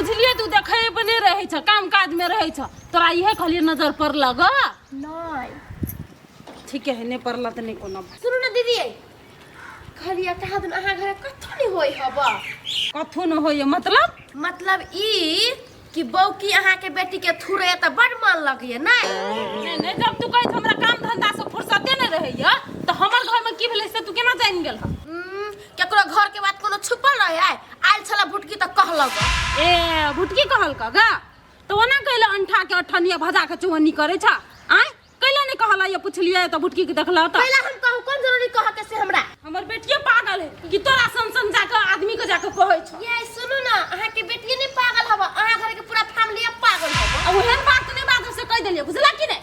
बुझलियै तू देखै पर नहि रहै छ, काम काज में रहै छ। तोरा इहे कहलियै नजर पर लग। नहीं। ठीक है, नहि पड़ल तऽ नहि कोनो बात। सुनू ने दीदी, कहलियै कहाँ दिन अहाँ घर कथू नहीं होय हब। कथू न होइए मतलब? मतलब ई कि बौकी अहाँ के बेटी के थुरे तऽ बड़ मन लगैया नहीं? नहीं नहीं, जब तू कहै छ हमरा काम धंधा से फुर्सते नहीं रहैया तऽ हमर घर में की भेलै से तू केना जानि गेल? केकरो घर के बात कोनो छुपल रहे आय आयल छला भुटकी तऽ कहलक। ए भुटकी कहलक गा? तऽ ओना कैला अंठा के अठनिया भजा के चौअन्नी करै छ? आँय, कैला नहीं कहला ये पुछलिए तऽ भुटकी के देखला तऽ? कैला हम कहू, कोन जरूरी कह के से हमरा? हमर बेटिए पागल है कि तोरा सन सन जाके आदमी के जाके कहै छ? ये सुनू ना, अहाँ के बेटिए नहीं पागल हब, अहाँ घर के पूरा फैमिली पागल हब। आ ओहन बात नहीं बात से कह देलिए, बुझला कि नहीं?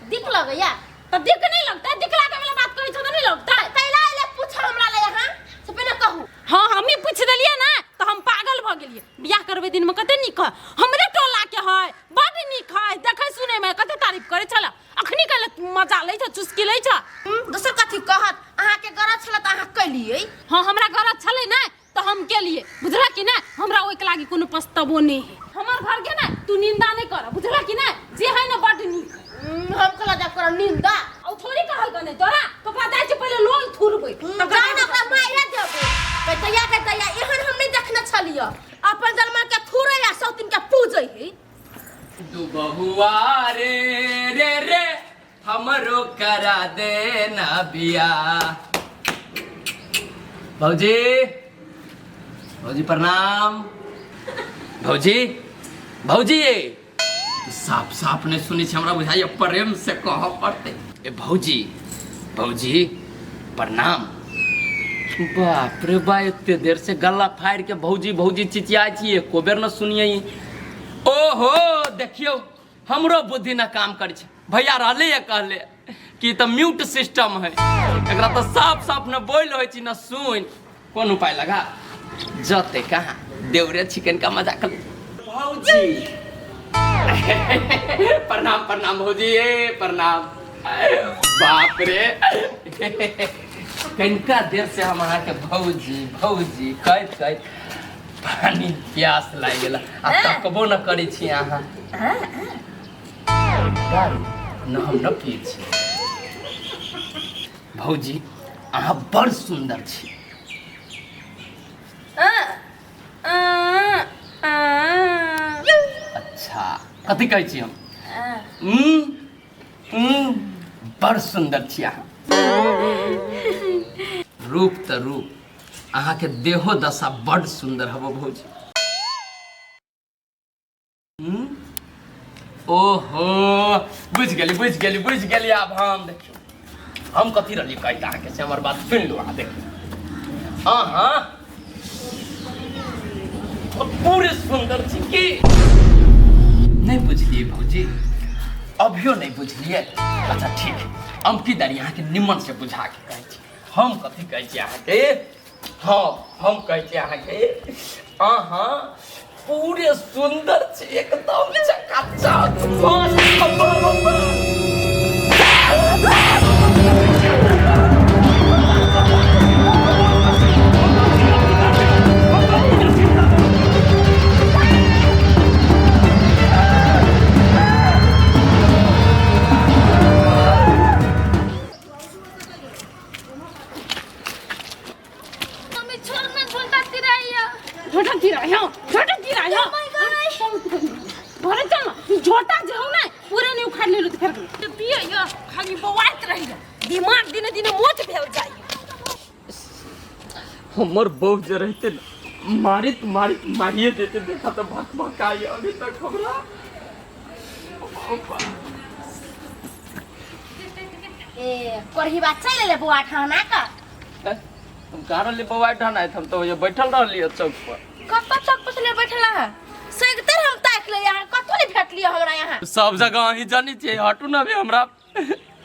दिक लगैया। तऽ दिक नहीं लगता? दिक लागे वाला बात कहै छ तऽ नहीं लगता? कैला आइले पूछ हमरा ले यहाँ से पहिने कहू। हाँ, हमही पूछ देलिए ना तऽ हम पागल भऽ गेलिए। बियाह करबै दिन में कते नीक है, हमरे टोला के है, बड नीक है, देखै सुनै में कते तारीफ करै छल। अखनी कैला मजा लै छ, चुस्की लै छ? दोसर कथी कहत? अहाँ के गरज छल तऽ अहाँ कैलिए। हाँ, हमरा गरज छलै ना तऽ हम केलिए, बुझला कि ना? हमरा ओहिके लागी कोनो पछतबो नहीं है। हमर घर के ना तू निंदा नहीं कर, बुझला कि ना? जे है ना बड नीक है। हम कहला जा कर निंदा। औ थोड़ी कहल कने तोरा, तो ओकरा जाइ छै पहिले लोल थुरबै। जाउ ने ओकरा मारिए देबै। कह दया के दया, एहन हम नहीं देखने छलियै। अपन जन्मा के थुरै आ सौतिन के पूजै है। दू बहुआ रे रे रे हमरो करा देना बियाह। भौजी, भौजी प्रणाम। भौजी, भौजी साफ साफ नहीं सुनै छी, हमरा बुझाइए प्रेम से कहऽ पड़तै। ए भौजी, भौजी प्रणाम। बाप रे बा, एते देर से गला फाड़ि के भौजी भौजी चिचियाइ छी, एको बेर न सुनियै। ओहो देखियौ, हमरो बुद्धि न काम करै छै। भैया रहले या कहले कि तऽ म्यूट सिस्टम है, एकरा तऽ साफ साफ न बोल होइ छी न सुन। कोन उपाय लगा जते कहाँ देवरे चिकन का मजाक। भौजी प्रणाम। प्रणाम भौजी। ए प्रणाम। बाप रे, कनिका देर से हम अहाँके भौजी भौजी कहैत कहैत पानी प्यास लागि गेल आ तकबो न करै छी अहाँ। दारू न हम न पियै छी। भौजी अहाँ बड़ सुन्दर छी। अच्छा, कथी कहै छी हम? बड़ सुन्दर छी अहाँ। रूप तऽ रूप, अहाँके देहो दशा बड़ सुन्दर हबो भौजी। ओहो बुझि गेली, बुझि गेली, बुझि गेली। आब हम देखियौ हम कथी रहली कहैत अहाँके, से हमर बात सुनि लू अहाँ। देखियौ अहाँ पूरे सुन्दर छी की नहि बुझलियै भौजी? अभियो नहि बुझलियै? अच्छा ठीक, हम की दारी अहाँके निमन से बुझा के कहै छी हम कथी कहै छी अहाँके। हाँ, हम कहै छी अहाँके अहाँ पूरे सुन्दर छी, एकदम चकाचक मस्त। मम्मी छोड़ ना, झोंटा तिराइया। झोटा तिराइया, झोटा तिराइया। घरे चल ना, झोटा जे हो ना पूरे नहीं उखाड़ लेलो त फेर तो पियो यो खाली बौआइत रहियो, दिमाग दिने दिने मोच भेल जाई। हमर बहू जे रहते ना, मारित मारित मारिए देते। देखा तो भक भक आई अभी तक हमरा। ए करही बात चल ले बौआ ठाना का। हम कहाँ रहली बौआ ठाना? हम तो ये बैठल रहली चौक पर। कत चौक पर ले बैठल है? सगतर हम ताक ले यहाँ कतो नहीं भेटलिए हमरा यहाँ। सब जगह अहीं जानी छे। हटू ना भी, हमरा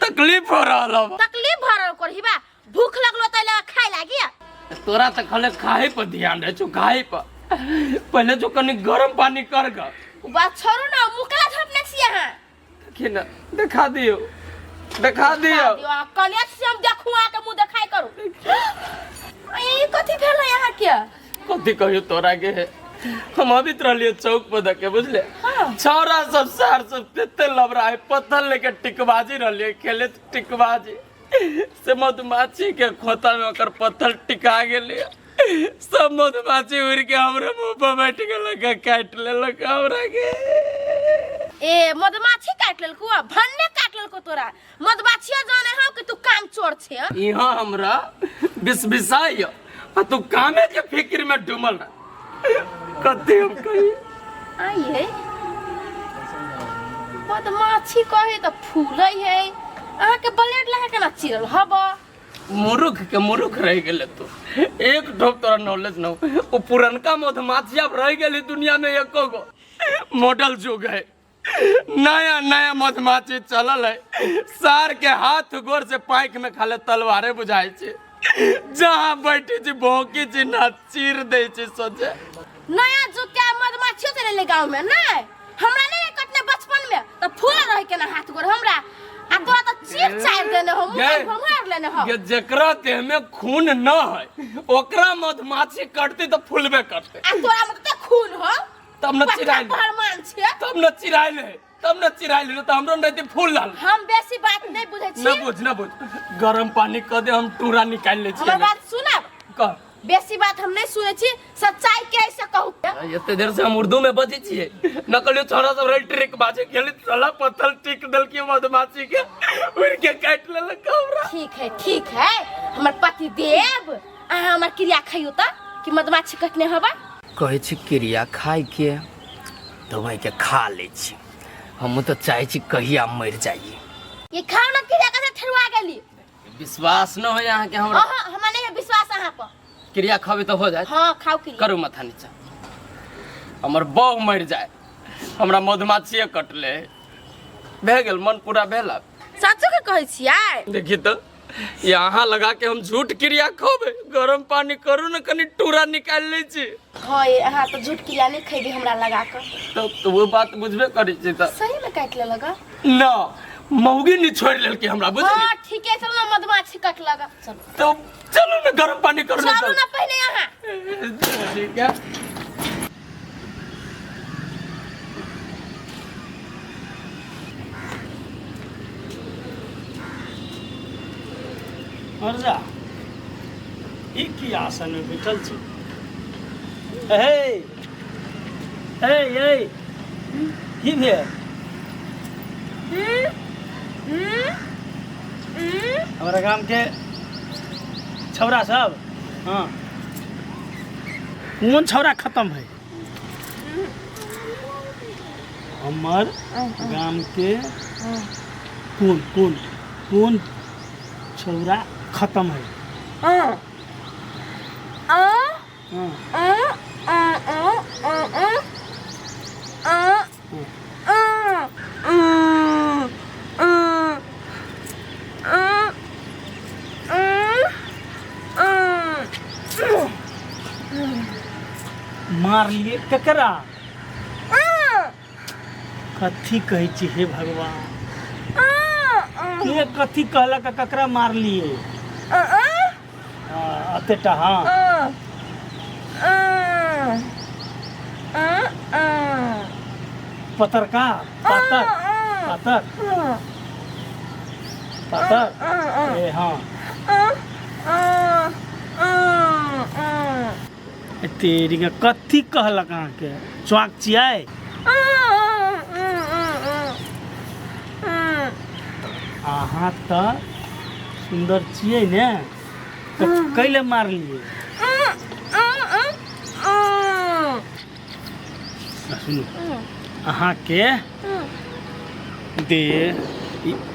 तकलीफ हो रहल है। तकलीफ भ रहल करही बा? भूख लगलो त ले खाय लागी। तोरा त खाली खाए पर ध्यान रहे छौ, खाए पर। पहले जो कनी गरम पानी कर ग। उ बात छोड़ू ना, मुकला झपने छी अहाँ। देखिए ना, देखा दियो, देखा दियो। कनिया से हम देखू आके मुंह देखाई करू। ई कथी भेल यहाँ के? कथी कहियो तोरा के, हम अबित रहलियै चौक पर दके बुझले छौड़ा सब सार सब तेते लबरा है पत्थर लेके टिकबाजी रहलियै खेलैत टिकबाजी से मधुमाछी के खोता में ओकर पत्थर टिका गेलै सब मधुमाछी उड़ के हमरे मुंह पर बैठ गेलक काटि लेलक हमरा के। ए मधुमाछी काटि लेलको आ भन्ने काटि लेलको तोरा। मधुमाछिया जाने हौ कि तू काम चोर छे। यहाँ हमरा बिसबिसाई आ तू कामे के फिक्र में डूबल रह। कते हम कही आइए मधुमाछी कहे त फूलै है। अहाँ के ब्लेड लगा के ना चिरल हब। मूर्ख के मूर्ख रह गेले तू। एक ठोप तोरा नॉलेज न हो। वो पुरनका मधुमाछी अब रह गेली दुनिया में एको गो मॉडल जुग है। नया नया मधुमाछी चलल है। सार के हाथ गोर से पाइक में खाले तलवारे बुझाई छे। जहाँ बैठी छी भौंकी छी ना चीर दे छी सोचे। नया जुग के मधुमाछी चले ले गांव में नहीं हमरा नहीं कटने बचपन में तो फूल रहे के ना हाथ गोर हमरा आ तोरा तो चीर चार देने हो मुंह भमार लेने हो। ये जकरा देह में खून न है ओकरा मधुमाछी कटती तो फूलबे करते। आ तोरा में तो खून हो तब न चिराइल भरमान छे। तब न चिराइल है तब न चिराइल है तो हमरो नहीं फूल लाल। हम बेसी बात नहीं बुझै छी। न बुझ न बुझ गरम पानी क दे हम टूरा निकाल ले छी। हमर बात सुनब कह। बेसी बात हम नहीं सुनै छी सच्चाई के ऐसे कहू। एते देर से हम उर्दू में बजै छियै न कहलियो छोरा सब रहे ट्रिक बाजे खेली साला पत्थर टिक देलकी मधुमाछी के उड़ के काटि लेलक हमरा। ठीक है हमर पति देव अहाँ हमर क्रिया खइयो त कि मधुमाछी कटने हबा। कहै छी क्रिया खाइ के तऽ वही के खा लै छी। हमहूँ तऽ चाहै छी कहिया मरि जाइए। ये खाओ ना क्रिया कैसे ठेरुआ गेली। विश्वास न होय अहाँ के हमरा। अहाँ हमरा नहीं है विश्वास अहाँ पर। क्रिया खाबे तऽ हो जाए। हाँ खाओ क्रिया। करू माथा नीचा। हमर बहू मरि जाए हमरा मधुमाछिए कटले भए गेल मन पूरा भेल। सचो के कहै छियै? देखी तऽ यहाँ लगा के हम झूठ क्रिया खोबे गरम पानी करू न कनी टूरा निकाल लै छी। हाँ ये अहाँ तो झूठ क्रिया नहीं खेबे हमरा लगा के। तब तो वो बात बुझबे करै छी तऽ। सही में काटि लेलक? न मौगी नहीं छोड़ लेलकी हमरा बुझली। हाँ ठीक है चलो ना मधुमाछी काट लगा चलो। तो चलो ना गरम पानी करू चलो ना पहले यहाँ। ठीक है। मर्जा ई की आसन में बैठल छी? हे हे हे की भेल? हमरा गाम के छौड़ा सब हाँ कोन छौड़ा खत्म है? हमर गाम के कोन कोन कोन छौड़ा खत्म है? हाँ। मार लिए ककरा? कथी कहै छी हे भगवान? के कथी कहलक ककरा मार लिए? अतेटा हाँ पतरका पातर पातर पातर ए हाँ तेरी के कथी कहलक अहाँके? चौक छियै अहाँ तऽ सुन्दर छियै ने तऽ कैले मारलियै? सुनू अहाँके दे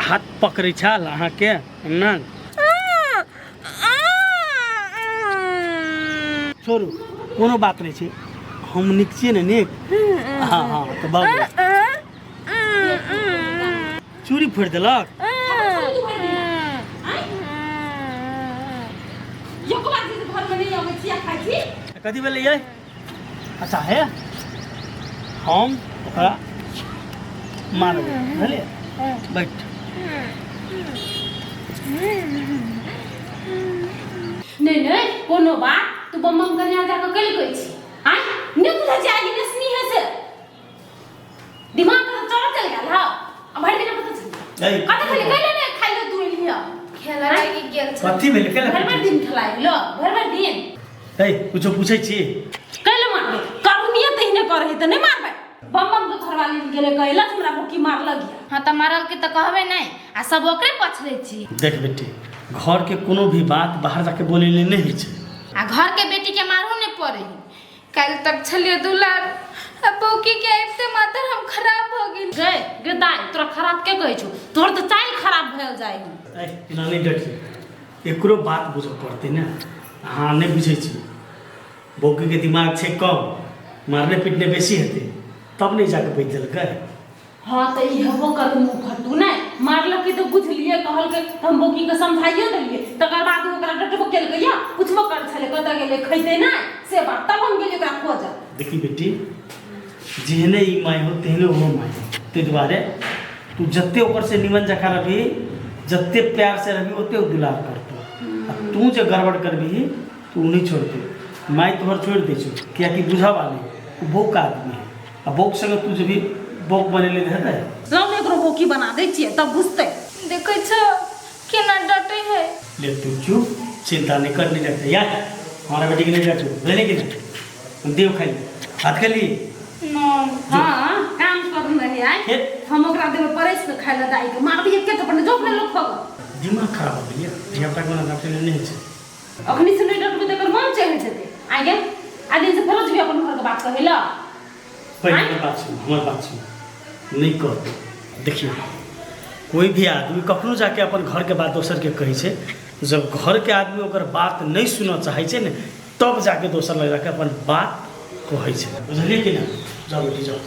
हाथ पकड़ै छल अहाँके ना? छोड़ू कोनो बात नहीं छै हम नीक छियै ने नीक। हाँ हाँ तऽ भऽ गेल। चूड़ी फोड़ि देलक? कथी भेलै यै? अच्छा हे हम ओकरा मारबै बुझलियै? बैठ। नहीं नहीं कोनो बात तू बम बम कन्या जाके कल कहै छी आय ने बुझै छै आगे नेसनी है से दिमाग के चढ़ चल गेल हा आ भरि दिन पता चल ए, कत खेले कैले ने खाइ ले तू एलिया खेला लागि गेल छै कथी भेलै केला भरि भरि दिन खेलाइ लो भरि भरि दिन ए कुछो पूछै छी कैले मारबै करनिये तहिने करै है तऽ नहि मारबै बम बम के घरवाली गेलै कहला हमरा बुकी मारलक या हाँ तऽ मारल के तऽ कहबै नहि आ सब ओकरे पछले छी देख बेटी घर के कोनो भी बात बाहर जाके बोले ले नहीं होइ छै आ घर के बेटी के मारहो नहीं पड़े है काल्हि तक छलियै दुलार आ बौकी के आबिते मात्र हम खराब भऽ गेल गए गे दाइ तोरा खराब के कहै छौ तोहर तऽ चालि खराब भेल जाइ हौ ए नानी डटी एकरो बात बुझऽ पड़तै ने अहाँ नहि बुझै छी बौकी के दिमाग छै कम मारने पीटने बेसी हेतै तब नहि जाके बैठ देलकै हाँ तऽ ई हेबो कर मुँह फट्टू नहि मारलकै तऽ बुझलियै कहलकै तऽ हम बौकीके समझाइयो देलियै तकर बाद ओ ओकरा डटबो केलकै या पुछबो करै छलै कतऽ गेलै खैतै नहि से बात तब हम गेलियै ओकरा खोजऽ देखी बेटी जेहने ई माय हो तेहने ओहो माय हो ताहि दुआरे तू जते ओकर से निमन जकाँ रहबही जते प्यार से रहबही ओते ओ दुलार करतौ आ तू जे गड़बड़ करबही तो ओ नहीं छोड़तौ माय तोहर छोड़ि दै छौ कियाकि बुझऽ वाली ओ बौक आदमी है आ बौक संगे तू जे भी बौक बनेले हेतै लाउ ने एकरो बौकी बना दै छियै तब बुझतै देखै छौ केना डटे है ले तू चुप चिंता नहीं कर नहीं जाते यार हमारा बेटी के नहीं जाते बुझले कि नहीं हम देव खाई हाथ खाली हाँ काम करू नहीं आइ हे। हम ओकरा देबै परसि कऽ खाइ लए दाइ के मारबी एके थप्पड़ ने जो अपने लोग खग दिमाग खराब हो गेल धिया पुता के डॉक्टर नहीं छै अखनी से नहीं डटबै तऽ एकर मन चढ़ि जेतै आइ गे आइ दिन से फेरो जेबी अपन घरके बात कहै लए पहिले हमर बात सुन हमर बात सुन नहीं कहतौ देखियौ कोई भी आदमी कखनो जाके अपन घरके बात दोसरके कहै छै जब घरके आदमी ओकर बात नहीं सुनऽ चाहै छै ने तब जाके दोसर लग जाके अपन बात कहै छै बुझलियै कि नहि जाओ बेटी जाओ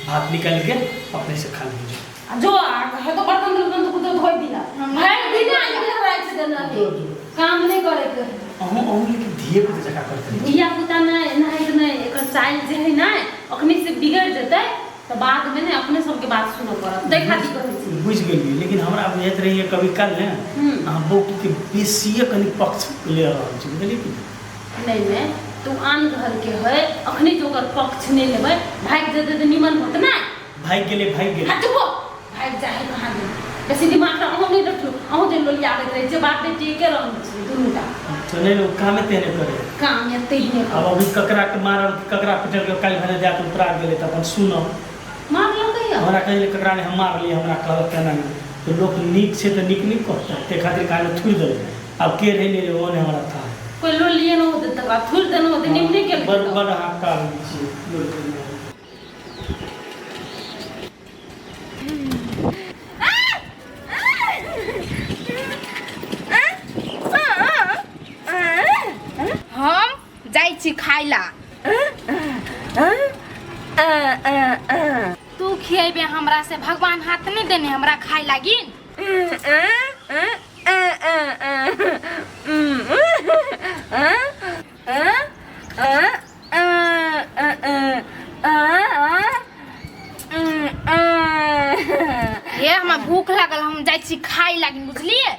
भात निकालिके अपने से खा लियौ आ जो आ हे तो बर्तन उर्तन तो कुछ धोइ दिला भरि दिन आइ राखि देना है काम नहीं करे के है अहूँ अहूँ लेकिन धिये पुता जकाँ करैत रहै छी। धिया पुता नहि नहि नहि एकर चालि जे है ने अखनी से बिगड़ जेतै तऽ बाद में ने अपने सबके बात सुनऽ पड़त ताहि खातिर कहै छी बुझि गेलियै लेकिन हमरा बुझाइत रहैए कभी काल ने अहाँ बौकीके बेसिए कनि पक्ष ले रहल छी बुझलियै कि नहि नहि नहि तू आन घरके है अखनी जो ओकर पक्ष नहि लेबै भागि जेतै तऽ निमन होत ने भागि गेलै भागि गेलै हटबो भागि जाइ है कहाँ दिन बेसी दिमाग तऽ अहूँ नहि रखलू अहूँ जे लोलियाबैत रहै छियै बाप बेटी एके रंग छियै दुनूटा तऽ नहि ओ कामे तेहने करे काम एते ही आब अभी ककरा के मारल ककरा पिटल के काल्हि भने जाके उपरा गेलै तऽ अपन सुनब मारलकै यऽ हमरा कहै ककरा नहि हम मारलियै हमरा कहलक केना नहि तऽ लोक नीक छै तऽ नीक नीक कहतै ताहि खातिर काल्हि थुड़ि देबै आब के रहै नहि रहै ओ नहि हमरा था कोइ लोलिए नहि होतै तकरा थुड़ि देने होतै निमने केलकै बड़ तऽ। बड़ हाकार छियै लोक के। हम जाइ छी खाइ ला तू खिएबे हमरा से भगवान हाथ नहीं देने हमरा खाइ लागिन हे हमरा भूख लागल हम जाइ छी खाइ लागिन बुझलिए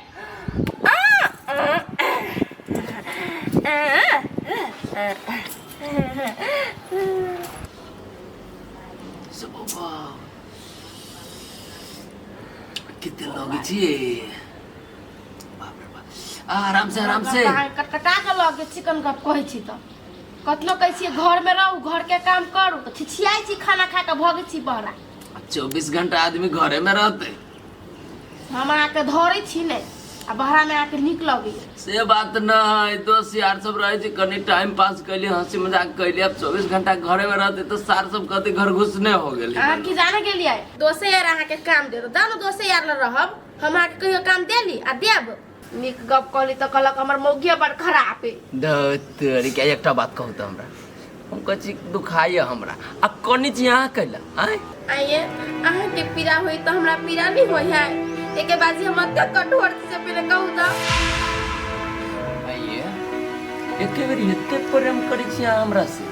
कते लगै छियै बाप रे बाप आ, आराम से आराम से कटकटा के लगे चिकन गप कहै छी तऽ कतनो कहै छियै घरमे रहू घरके काम करू तऽ छिछियाइ छी खाना खा कऽ भगै छी बहरा 24 घंटा आदमी घरे में रहते हम अहाँके धरै छी नहि आ बहरामे अहाँके नीक लगैए से बात न है दोस्त यार सब रहे छै कनी टाइम पास कैली हंसी मजाक कैली अब 24 घंटा घरे में रहते तो सार सब कहते घर घुसने हो गेली अहाँ की जाने गेलियै दोसे यार अहाँके काम देत जानो दोसे यार लग रहब हम अहाँके कहियो काम देली आ देब नीक गप कहली तऽ कहलक हमर मौगिया बड़ खराब है तोरी के एकटा बात कहू तऽ हमरा हम कहै छी दुखाइए हमरा आ कनी छी अहाँ कैला आँय आइए अहाँके पीड़ा होई तऽ हमरा पीड़ा नहीं होई है एके बाजी हम एते कठोर छी से पहिले कहू तऽ आइए एके बेर एते प्रेम करै छी अहाँ हमरा से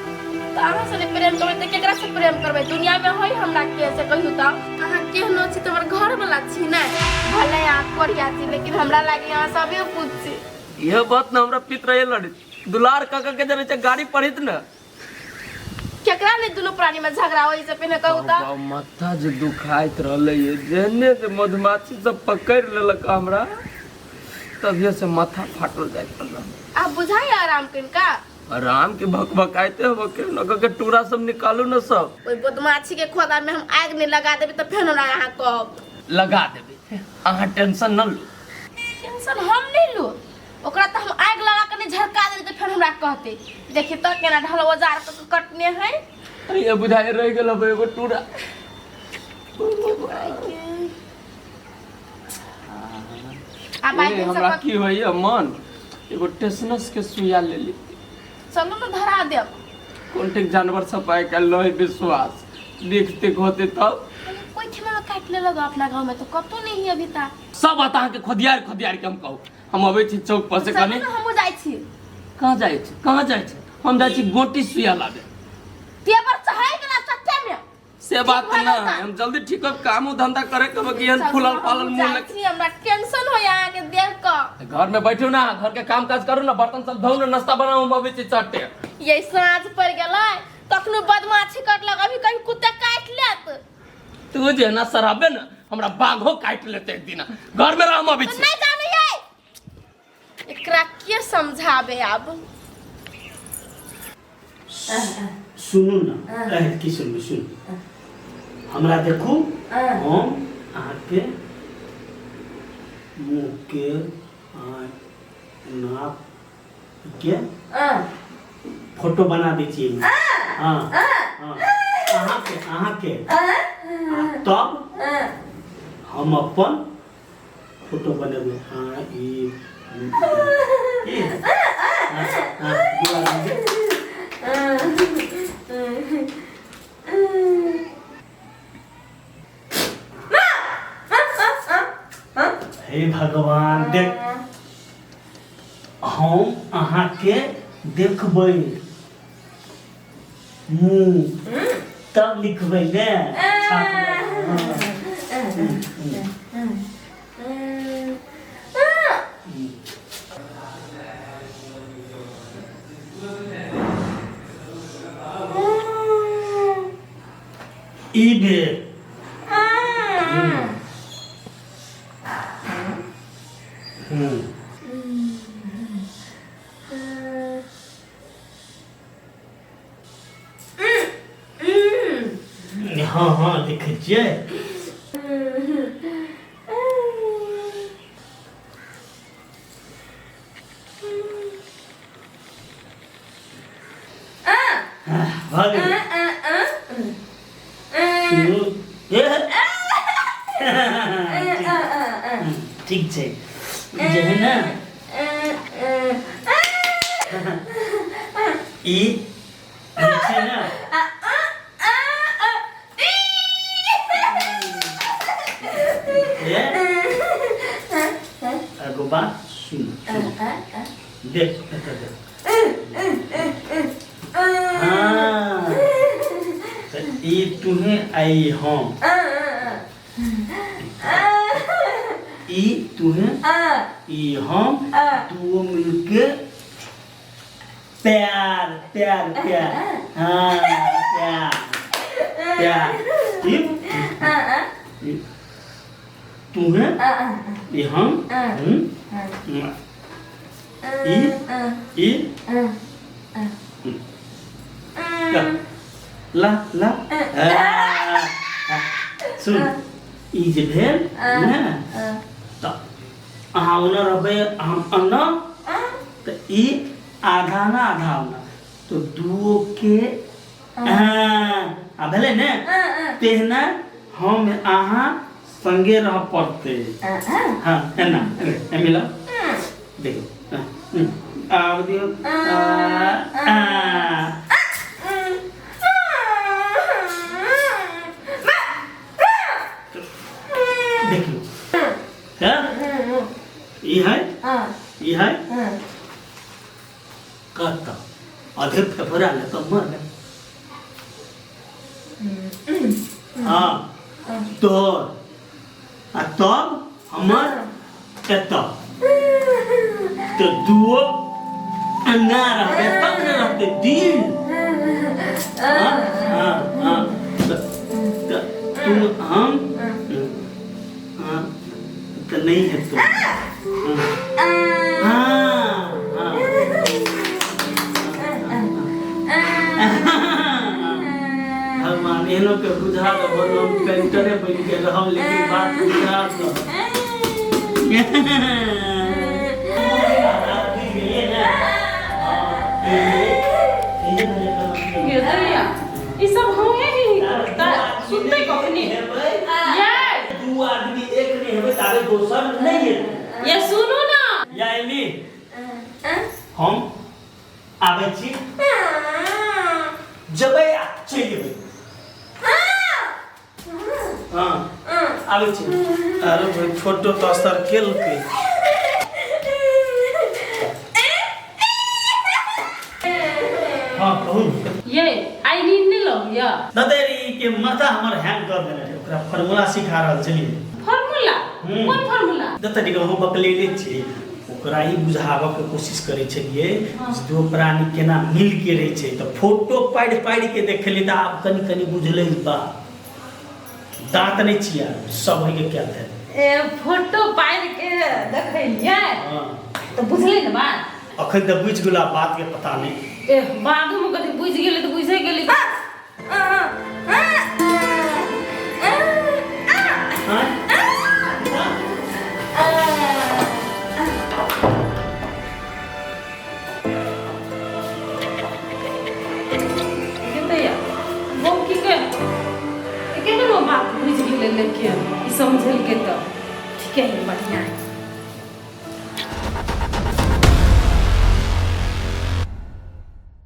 तऽ अहाँ से नहि प्रेम करबै तऽ केकरा से प्रेम करबै दुनिया में होई हमरा के से कहियो तऽ अहाँ केहनो छी तऽ हमर घर वाला छी ने भले अहाँ कोरिया छी लेकिन हमरा लागे अहाँ सबे कुछ छी इहे बात न हमरा पित रहे लड़े दुलार काका के जरे छै गाड़ी पढ़ित न केकरा ने दुनू प्राणी में झगड़ा होई से पहिने कहू त बाबा माथा जे दुखाइत रहलै ये जेहने जे मधुमाछी सब पकड़ि लेलक हमरा तभिए से माथा फाटल जाइत रहल। आब बुझाइ आराम किनका? आराम के भकभकाइते हो के न के टूरा सब निकालू न सब। ओहि बदमाशी के खोदा में हम आग नहीं लगा देबे त फेर हमरा अहाँ कहब। लगा देबे, अहाँ टेंशन न लू। टेंशन हम नहीं लू, ओकरा त हम आग लगा के नहीं झरका देबे त फेर हमरा कहते देखी त केना ढल औजार के कटने है। अरे ये बुझाइ रह गेल अब एगो टूरा। आब आइ ए, दिन हमरा सब की होइए मन एगो टेसनस के सुइया ले ली। चलू न धरा देब। कोन ठीक जानवर सब आइ काल्हि नहीं विश्वास देखते होते तब। कोई ठिमा में काट लेलक अपना गांव में तो कतौ नहीं है अभी ता। सब बात अहाँके खोदियार खोदियार के हम कहू। हम अबै छी चौक पर से चलू कनी। न हमहूँ जाइ छी। कहाँ जाइ छी, कहाँ जाइ छी? हम जाइ छी गोटी सुइया लाबे। तेवर चढ़ाइ गेला सत्ते में। से बात ठीक भऽ ना गेल है, हम जल्दी ठीक होब, काम धंधा करे के बकी एहन चलू, फूलल हमहूँ पालल मुंह जाइ लग। छी, हमरा टेंशन होइया अहाँके देख कऽ। घर में बैठू ना, घर के काम काज करू ना, बर्तन सब धोउ ना, नाश्ता बनाऊ, हम अबै छी चट्टे। ये साँझ पड़ गेलै तखनो बदमाशी करलक, अभी कहीं कुत्ता काटि लेत। तू जे ना शराबे ना हमरा बाघो काटि लेते एक दिना। घर में रह, हम अबै छी। नहीं जाने ये एकरा के समझाबे आब। सुनू ना, कहे की सुनू सुनू हमरा देखू, हम अहाँके मुँह के नाक के फोटो बना दै छी। हाँ हाँ, अहाँके अहाँके तब हम अपन फोटो बनेबै। हाँ ई की हाँ हाँ दू आदमी के। हे भगवान, देख हम अहाँके देखबै मुँह तब लिखबै ने। ई बेर हाँ हाँ देखै छियै। भऽ गेलै। सुनू ठीक छै जे है ना ई छै ना एगो बात सुन देख एतऽ देख। हाँ तऽ ई तुहे आई हम, ई तुहे ई हम, दुओ मिलके प्यार प्यार प्यार। हाँ प्यार प्यार। ठीक तुहे ई हम, ई ई ला ला। सुन ई जे भेल ने तऽ अहाँ ओना रहबै हम अन्ना, तऽ ई आधा ना आधा ओना तो दुओ के आ भेलै ने तेहना हम अहाँ संगे रह पड़तै। हाँ एना एना मिला देखो आब दियौ आ देखियौ हाँ ई है ई है कत अधे फेफड़ा ले तो मर गए। हाँ तोहर आ तब हमर एतऽ तो दुओ अंगा रहबे तब ने रहते दिल। हाँ हाँ हाँ त तुम हम हाँ तऽ नहीं हेतौ। हाँ हाँ भगवान एहनो के बुझा दो, हम पेंटरे बनि के रहब, लेकिन बात बुझा दो। ये दैया ई सब हमें ही करता सुनते कखनी ये दू आदमी एक नहीं हेबै ताबे दोसर नहीं हेतै। ये सुनू ना। या एली, हम आबै छी, जेबै आ चलि जेबै। हाँ आबै छी। अरे भाई फोटो तऽ असर केलकै। हाँ कहू। ये आई नींद नहीं लगैया। ददेरी के माथा हमर हैंग कर देने रहे, ओकरा फार्मूला सिखा रहल छलियै। फार्मूला? कोन फार्मूला? दतरी के हम बकलेले छियै, ओकरा ई बुझाबऽ के कोशिश करै छलियै जे दू प्राणी केना मिल के रहै छै। तऽ फोटो पाड़ि पाड़ि के देखलियै तऽ आब कनि कनि बुझलै बा। दाँत नहि छियै सब होइके क्या भेल। ए फोटो पाड़ि के देखलियै। हाँ। तऽ बुझलै ने बात? अखन तऽ बुझि गेला, बात के पता नहि। ए बादमे कथी बुझि गेलै तऽ बुझे गेलै। हाँ? बौकी के केना बात बुझि गेलै, लेकिन ई समझलकै तऽ ठीके है, बढ़िआँ है।